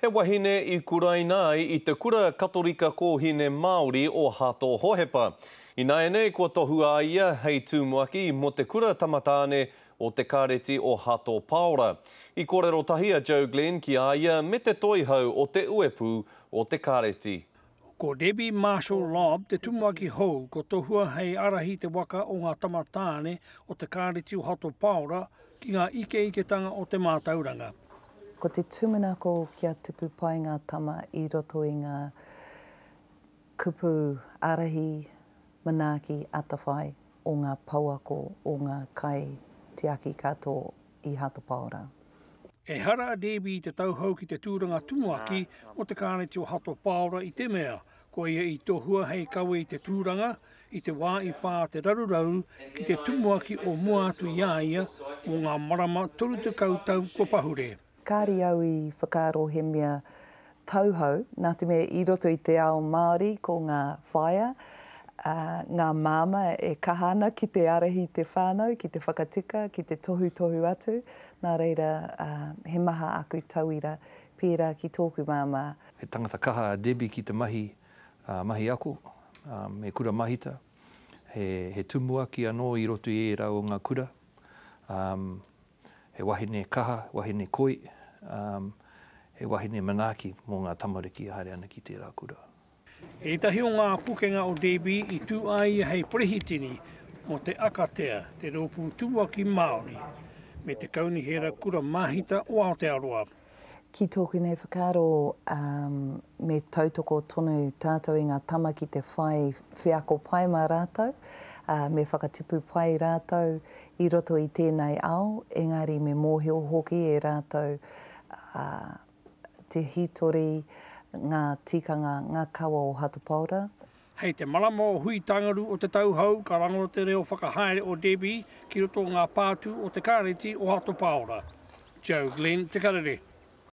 He wahine i kuraina ai i te Kura Katorika Kōhine Māori o Hato Hohepa. Ināianei kua tohua a ia hei tumuaki mō te kura tamatāne o te Kāreti o Hato Paora. I kōrero tahi a Joe Glenn ki a ia me te toihau o te uepū o te Kāreti. Ko Debbie Marshall Lobb te tumuaki hou kua tohua hei ārahi te waka o ngā tama tāne o te Kāreti o Hato Paora ki ngā ikeiketanga o te mātauranga. Ko te tūmanako kia tupu pai ngā tama i roto i ngā kupu ārahi, manaaki, atawhai o ngā pouako, o ngā kaitiaki katoa i Hato Paora. Ehara a Debbie i te tauhou ki te tūranga tumuaki o te Kāreti o Hato Paora i te mea, ko ia i tohua hei kawe i te tūranga i te wā i pā te raruraru ki te tumuaki o mua atu i a ia mō ngā marama 30 tau kua pahure. Kāre au i whakaaro he mea tauhou, nā te mea i roto i te ao Māori ko ngā whaea, ngā māmā e kaha ana ki te ārahi i te whānau, ki te whakatika, ki te tohutohu atu, nā reira he maha aku tauira pērā ki tōku māmā. He tangata kaha a Debbie ki te mahi, mahi ako, he kura mahita, he tumuaki anō i roto i ērā o ngā kura. He wahine kaha, wahine koi, he wahine manaaki mō ngā tamariki e haere ana ki tērā kura. Ētahi o ngā pukenga o Debbie i tū ai ia hei perehitini mō te Akatea, te Rōpū Tumuaki Māori, me te Kaunihera Kura Māhita o Aotearoa. Ki tōku nei whakaaro, me tautoko tonu tātou i ngā tama ki te whai wheako pai mā rātou, me whakatipu pai rātou i roto i tēnei ao, engari me mōhio hoki e rātou te hītori, ngā tikanga, ngā kawa o Hato Paora. Hei te marama o Hui-Tangaru o te tau hou ka rangona te reo whakahaere o Debbie ki roto o ngā pātū o te Kāreti o Hato Paora. Joe Glenn, Te Karere.